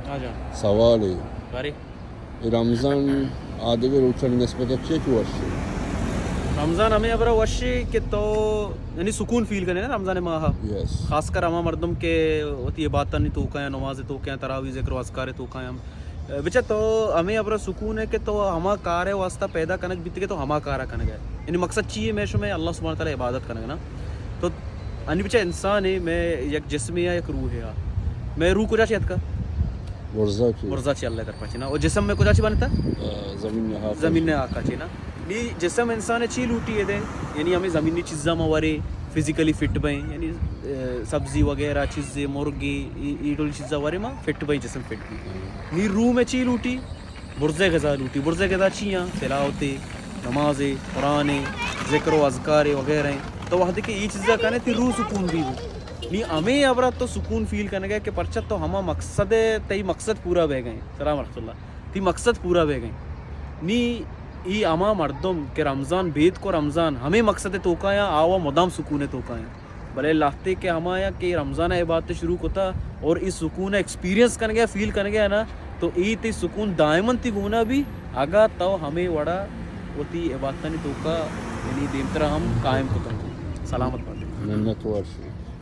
ہاں جان۔ سوالے۔ بارے۔ اے رمضان آدگہ روچانی نسبت ءَ چے کہ وش؟ رمضان ہمے ہبرا وش کہ تو یعنی سکون فیل کنے نا رمضان ماہ۔ یس۔ خاص کر ہما مردم کہ وتی عبادتانی توکا یا نماز توکا یا تراویح ذکر و اذکار توکا یا، بچا تو ہمے ہبرا سکون ہے کہ تو ہما کار واسطہ پیدا کنگ بیت کہ تو ہما کارا کنگ ہے۔ یعنی مقصد چی ہے؟ میں شمے اللہ سبحانہ تعالی عبادت کنگ نا۔ تو انی بچا انسان ہے، میں یک جسم یا یک روح ہے۔ میں روح کجا چی اتکا؟ برزا چی۔ برزا چی اللہ طرفا چی نا۔ اور جسم میں کجا چی بنتا؟ آ، زمین نے ہاکا۔ زمین نے ہاکا چی نا۔ نی جسم انسان چی لوٹی ہے دے؟ یعنی ہمیں زمینی چیزاں ما ورے، فزیکلی فٹ بیں، یعنی، اے، سبزی وغیرہ چیزیں، مرگی، ای، ای ڈول چیزاں ورے ما فٹ بیں، جسم فٹ بیں۔ نی روح میں چی لوٹی؟ برزے غذا لوٹی۔ برزے غذا چی ہیں؟ تلاوت، نماز، قرآن، ذکر و اذکار وغیرہ ہیں۔ تو وہدے کہ ای چیزاں کنے تی روح سکون بی۔ نی ہمیں ہبرا تو سکون فیل کنگے کہ پرچہ تو ہما مقصد ہے، تئی مقصد پورا بہ گئے۔ سلام ورحمۃ اللہ۔ تی مقصد پورا بہ گئے۔ نی ای ہما مردم کہ رمضان بید کو رمضان ہمیں مقصد توکا یا آوا مدام سکون توکا یا۔ بلے لہتے کہ ہمایا کہ رمضان ء عبادت شروع کتا اور ای سکون ء ایکسپیرینس کنگے، فیل کنگے نا، تو ای تی سکون دائماً تی گونا بی، اگا تو ہمے وڑا وتی عبادتانی توکا یعنی دیمترا ہم قائم کتن۔ سلامت بات۔ منت وار شی۔